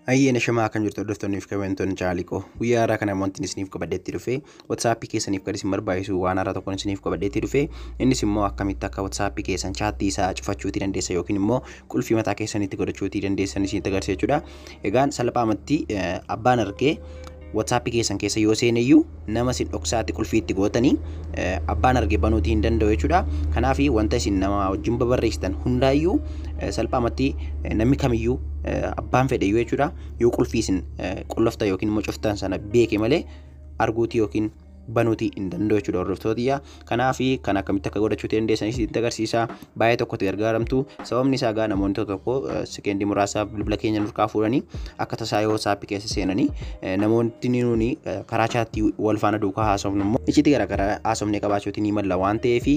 Ayyeen shamaa kan jirtu hordoftoonni fi kabajamtoonni chaanaalii guyyaa haaraa kana wanti isiniif qabadheetti dhufe WhatsApp keessaniif kan isin barbaachisu waan haaraa tokkoon isiniif qabadheetti dhufe. Innis immoo akkamitti akka WhatsApp keessan chaattii isaa cufachuutii dandeessa yookiin immoo qulfii mataa keessanitti godhachuutii dandeessan isinitti agarsiisa jechuudha. Egaan salphaamatti abbaan argee WhatsApp keessan keessa yoo seeneyyuu nama isin dhoksaatti qulfii itti gootanii abbaan argee banuutii hin danda'u jechuudha. Kanaaf wanta isin nama wajjin babarreessitan hundaayyuu salphaamatti namni kamiyyuu abbaan fedheyyuu jechuudha yoo qulfii isin qulloftan yookiin immoo cuftan sana beeke malee arguutii yookiin banuutii hin danda'u jechuudha hordoftootiyyaa. Kanaaf kan akkamitti akka godhachuu dandeessan isinitti agarsiisa. Baay'ee tokkotti gargaaramtu. Sababni isaa egaa namoonni tokko sekeendii muraasaaf bilbila keenya nurkaa fuudhanii akka tasaa yoo WhatsApp keessa seenanii namoonni nuuni karaa chaattii wal faana duukaa haasofnu immoo icciitii garaagaraa haasofnee qabaachuutii ni malla waan ta'eef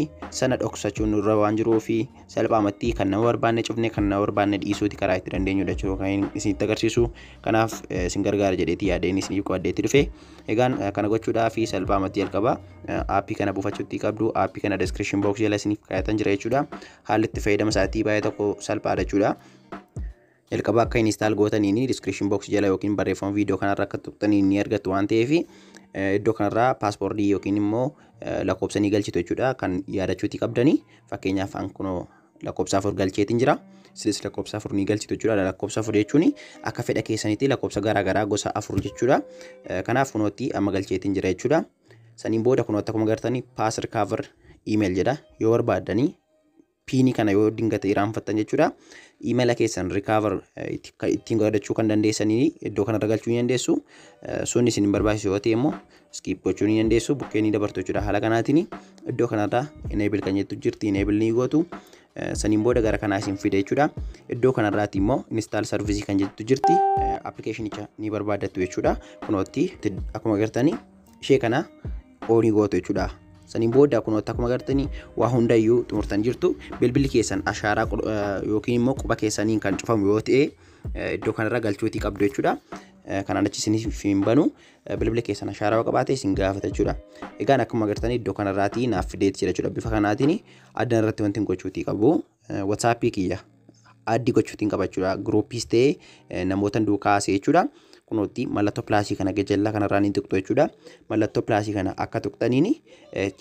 sana dhoksachuun nurra waan jiruu fi salphaamatti kan nama barbaanne cufnee kan nama barbaanne dhiisuuti karaa itti dandeenyudha jechuudha kan isinitti agarsiisu. Kanaaf isin gargaara jedheetii yaadeen isiniif qabadheetti dhufe. Egaan kana gochuudhaaf salphaamatti jalqaba aappii kana buufachuutti qabdu. Aappii kana description box jala isiniif kaa'atan jira jechuudha. Haalli itti fayyadama isaatii baay'ee tokko salphaadha jechuudha. Jalqaba akka install gootaniin description box jala yookiin barreeffama viidiyoo kanarra akka tuqxaniin ni argattu waan ta'eef iddoo kanarraa paaspoortii yookiin immoo lakkoofsa ni galchitu jechuudha kan yaadachuutii qabdanii. Fakkeenyaaf an kunoo lakkoofsa 4 galcheetiin jira. Isinis lakkoofsa 4 ni galchitu jechuudha. Lakkoofsa 4 jechuun akka fedha keessanitti lakkoofsa garaagaraa gosa 4 jechuudha. Kanaaf kunootti amma galcheetiin jira jechuudha. Saniin booda kunootti akkuma agartanii pass recover email jedha. Yoo barbaaddanii piinii kana yoo dingata irraanfattan jechuudha. Imeela keessan recover ittiin godhachuu kan dandeessanii iddoo kanarra galchuu ni dandeessu. Sun isin hin barbaachisu yoo ta'e immoo skip gochuu ni dandeessu. Bukkee ni dabartu jechuudha. Haala kanaatiin iddoo kanarra enable kan jettu jirti, enable ni gootu. Saniin booda gara kanaa isin fida jechuudha. Iddoo kanarraati immoo install service kan jettu jirti. Appilikeeshinicha ni barbaaddattu jechuudha. Kunootti akkuma agartanii ishee kana on gootu jechuudha. Saniin booda kunootti akkuma agartanii waa hundayyuu xumurtan jirtu. Bilbilli keessan ashaaraa yookiin immoo quba keessaniin kan cufamu yoo ta'e iddoo kanarra galchuutii qabdu jechuudha. Kanaan achi isiniif hin banu. Bilbila keessan ashaaraa yoo qabaate isin gaafata jechuudha. Egaan akkuma agartanii iddoo kanarraatii naaf fideetti jira jechuudha. Bifa kanaatiin addan irratti wanti hin gochuutii qabu. WhatsApp kiyya addi gochuutiin qaba jechuudha. Giruuppiis ta'ee namoota duukaa haasa'e jechuudha. Kunootti mallattoo pilaasii kana gajjallaa kanarraa ni tuqxu jechuudha. Mallattoo pilaasii kana akka tuqxaniin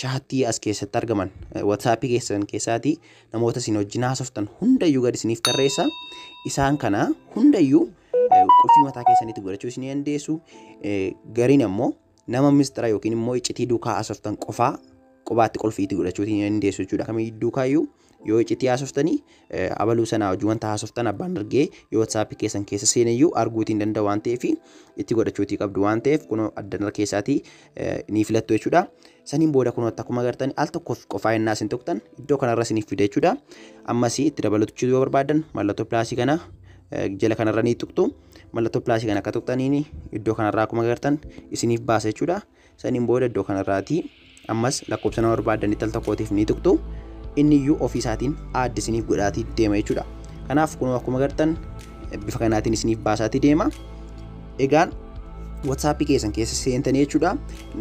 chaattii as keessatti argaman WhatsApp keessan keessaatii namoota isin wajjin haasoftan hundayyuu gadi isiniif tarreessa. Isaan kana hundayyuu qulfii mataa keessanitti godhachuu isin dandeessu. Gariin ammoo nama mistira yookiin immoo iccitii duukaa haasoftan qofaa qubaatti qulfiitti godhachuu isin dandeessu jechuudha. Kamii duukaayyuu yoo iccitii haasoftanii abaluu sanaa hojii wanta haasoftan abbaan argee yoo WhatsApp keessan keessa seeneyyuu arguutii hin danda'u waan ta'eef itti godhachuutii qabdu waan ta'eef kunoo addanarra keessaatii ni filattu jechuudha. Saniin booda kunoo akkuma agartan al tokkoof qofaa yennaa isin tuqxan iddoo kanarra isiniif fida jechuudha. Ammas itti dabalachuu yoo barbaadan mallattoo pilaasii kana jala kanarra ni tuqxu. Mallattoo pilaasii kana akka tuqxaniin iddoo kanarraa akkuma agartan isiniif baasa jechuudha. Saniin booda iddoo kanarraatii ammas lakkoofsa nama barbaadanitti al tokkootiif ni tuqxu. Inni iyyuu ofii isaatiin adda isiniif godhaatii deema jechuudha. Kanaaf kunoo akkuma agartan bifa kanaatiin isiniif baasaatii deema. Egaan WhatsApp keessan keessa seentanii jechuudha.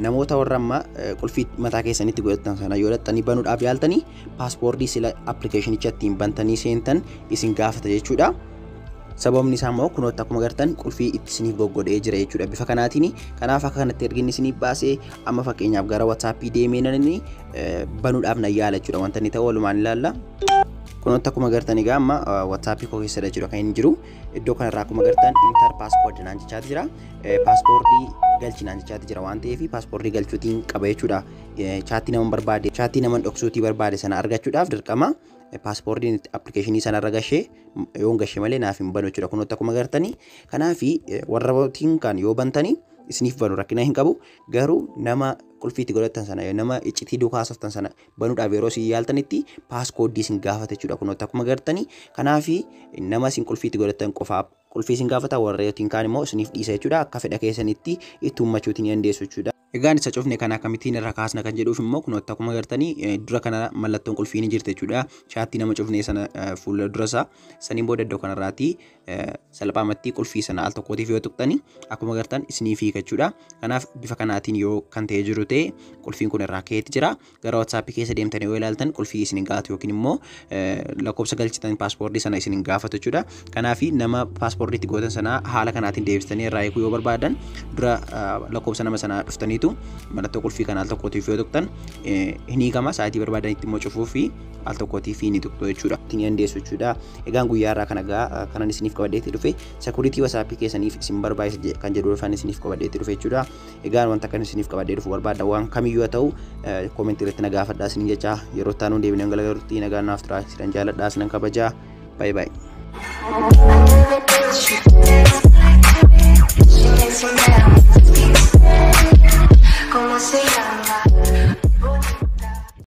Namoota warra amma qulfii mataa keessanitti godhatan sana yoo dhaxxanii banuudhaaf yaaltanii paaspoortii sila appilikeeshinicha ittiin bantanii seentan isin gaafata jechuudha. Sababni isaa immoo kunootti akkuma agartan qulfii itti isiniif goggodhee jira jechuudha bifa kanaatiin. Kanaaf akka kanatti erginni isiniif baasee amma fakkeenyaaf gara WhatsApp deemee namni banuudhaaf na yaala jechuudha. Wanta inni ta'u walumaan ilaalla. Kunootti akkuma agartan egaa amma WhatsApp koo keessadha jechuudha kan inni jiru. Iddoo kanarraa akkuma agartan inter passcode naan jechaati jira. Paaspoortii galchi naan jechaati jira waan ta'eef paaspoortii galchuutiin qaba jechuudha. Chaattii nama barbaade, chaattii nama dhoksuutii barbaade sana argachuudhaaf dirqama paaspoortiin appilikeeshinii sanarra gashee yoon gashee malee naaf hin banu jechuudha. Kunootti akkuma agartanii kanaaf warra bootiin kan yoo bantanii isiniif banu rakkina hin qabu. Garuu nama qulfiitti godhatan sana nama iccitii duukaa haasoftan sana banuudhaaf yeroo isin yaaltanitti paaskoodii isin gaafata jechuudha. Kunootti akkuma agartanii kanaaf nama isin qulfiitti godhatan qofaaf qulfii isin gaafata, warra yootiin kaan immoo isiniif dhiisa jechuudha. Akka fedha keessanitti itti uummachuutiin dandeessu jechuudha. Egaan isa cufne kana akkamittiin irra kaasna kan jedhuuf immoo kun akkuma agartanii dura kana mallattoon qulfii ni jirti jechuudha. Chaattii nama cufne sana fuula dura isaa saniin booda iddoo kanarraati salphaamatti qulfii sana al tokkootiif yoo tuqxani akkuma agartan isiniif hiika jechuudha. Kanaaf bifa kanaatiin yoo kan ta'ee jiru ta'e qulfiin kun irraa ka'eeti jira. Gara WhatsApp keessa deemtanii yoo ilaaltan qulfii isin hin gaafatu yookiin immoo lakkoofsa galchitan paaspoortii sana isin hin gaafatu jechuudha. Kanaaf nama paaspoortiitti gootan sana haala kanaatiin deebistanii irraa hiikuu yoo barbaadan dura lakkoofsa nama sanaa dhuftaniitu mallattoo qulfii kana al tokkootiif yoo tuqxan hin hiikama. Sa'aatii barbaadanitti immoo cufuu fi al tokkootiif ni tuqxu jechuudha. Ittiin dandeessu jechuudha. Egaan guyyaa irraa kana egaa kanan isiniif qabadheetti dhufe security WhatsApp keessaniif isin barbaachisa kan jedhu dhufan isiniif qabadheetti dhufe jechuudha. Egaan wanta kan isiniif qabadhee dhufu barbaada waan kamiyyuu haa ta'u koomentii irratti na gaafadhaa isiniin jecha yeroo itti aanuun deebinee galagalutti nagaan naaf turaa isinan jaaladhaa isinan kabajaa. Bye bye. ¿Cómo se llama?